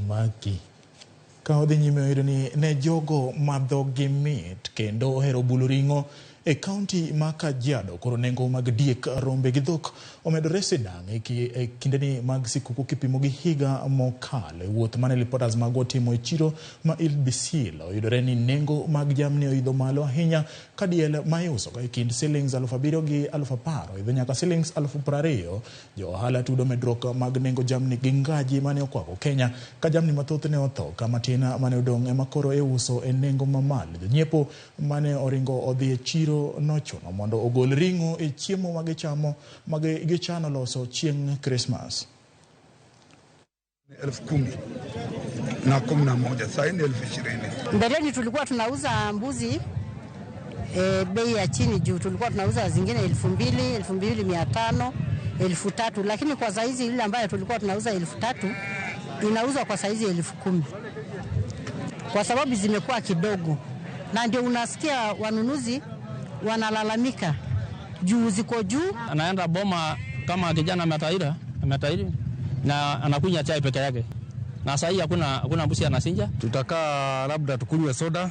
maki. Ka odhi nyime oyudo ni ne jogo ma dhogi mit kendo ohero bulo ring'o e kaunti ma Kajiado koro nengo mag diek, rombe gi dhok omedore sidang' e kindeni mag sikuku kipimo gi higa mokalo. E wuoth mane reporters magwa otimo e chiro ma Ilbisil oyudore ni nengo mag jamni oidho malo ahinya ka diel ma iuso e kind silings 7,000 gi 10,000 oidho nyaka silings 20,000. Jo ohala tudo medruok mag nengo jamni gi ngaji mane okwako Kenya ka jamni mathoth ne otho ka matin mane odong' ema koro iuso e nengo mamalo. Jonyiepo mane oringo odhi e chiro nochuno mondo ogol ring'o e chiemo ma gichamo ma gichano loso chieng' Krismas. 10,011, sasa ni 20,000. Mbeleni tulikuwa tunauza mbuzi bei ya chini juu tulikuwa tunauza zingine 2,000, 2,500, 3,000, lakini kwa saizi ile ambayo tulikuwa tunauza 3,000 inauzwa kwa saizi 10,000 kwa sababu zimekuwa kidogo, na ndio unasikia wanunuzi wanalalamika juu ziko juu. Anaenda boma kama kijana ametairi na anakunywa chai peke yake, na sasa hii hakuna mbuzi anachinja. Tutakaa labda tukunywe soda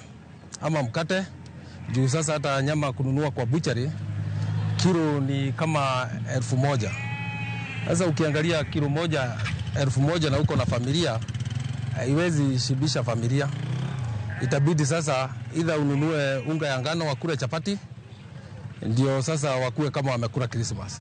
ama mkate juu sasa hata nyama kununua kwa butchery kilo ni kama 1,000. Sasa ukiangalia kilo moja 1,000 na uko na familia, haiwezi shibisha familia. Itabidi sasa either ununue unga ya ngano wakule chapati, ndio sasa wakue kama wamekula Christmas.